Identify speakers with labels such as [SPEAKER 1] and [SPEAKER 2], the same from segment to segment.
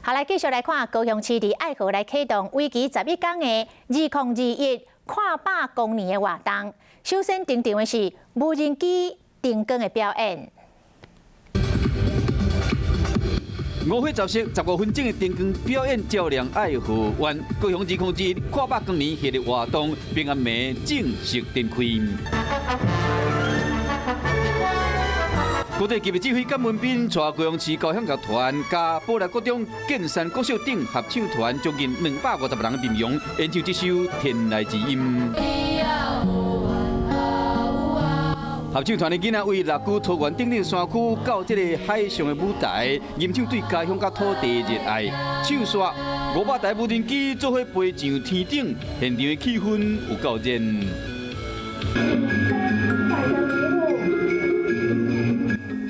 [SPEAKER 1] 好，來繼續來看高雄市佇愛河來啟動為期11天的2021跨百光年的活動。首先登場的是無人機燈光的表演。
[SPEAKER 2] 五火十色15分鐘的燈光表演照亮愛河灣，高雄2021跨百光年系列活動，平安暝正式展開。國際級的指揮甘文彬帶高雄市交響樂團佮寶來國中、建山國小等合唱團，將近250人陣容演唱這首《天籟之音》。合唱團的囡仔為六龜桃園頂頂山區到這個海上的舞台，吟唱對家鄉佮土地的熱愛。唱煞500台無人機做伙飛上天頂，現場的氣氛有夠熱。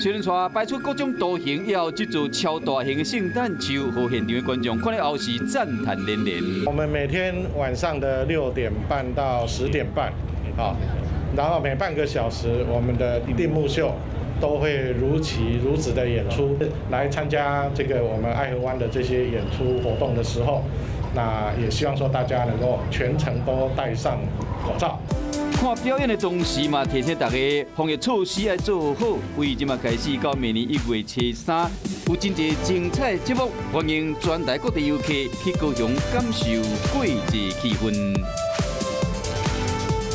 [SPEAKER 2] 小人帶擺出各種圖形，以後製作超大型的聖誕樹，予現場的觀眾看了後是讚嘆連連。
[SPEAKER 3] 我們每天晚上的6點半到10點半，啊。然後每半個小時，我們的定目秀都會如期如質的演出。來參加這個我們愛河灣的這些演出活動的時候，那也希望說大家能夠全程都戴上口罩。
[SPEAKER 2] 看表演的同時嘛，提醒大家防疫措施愛做好。為這馬開始到明年1月初3，有真濟精彩節目，歡迎全台各地遊客去高雄感受過節氣氛。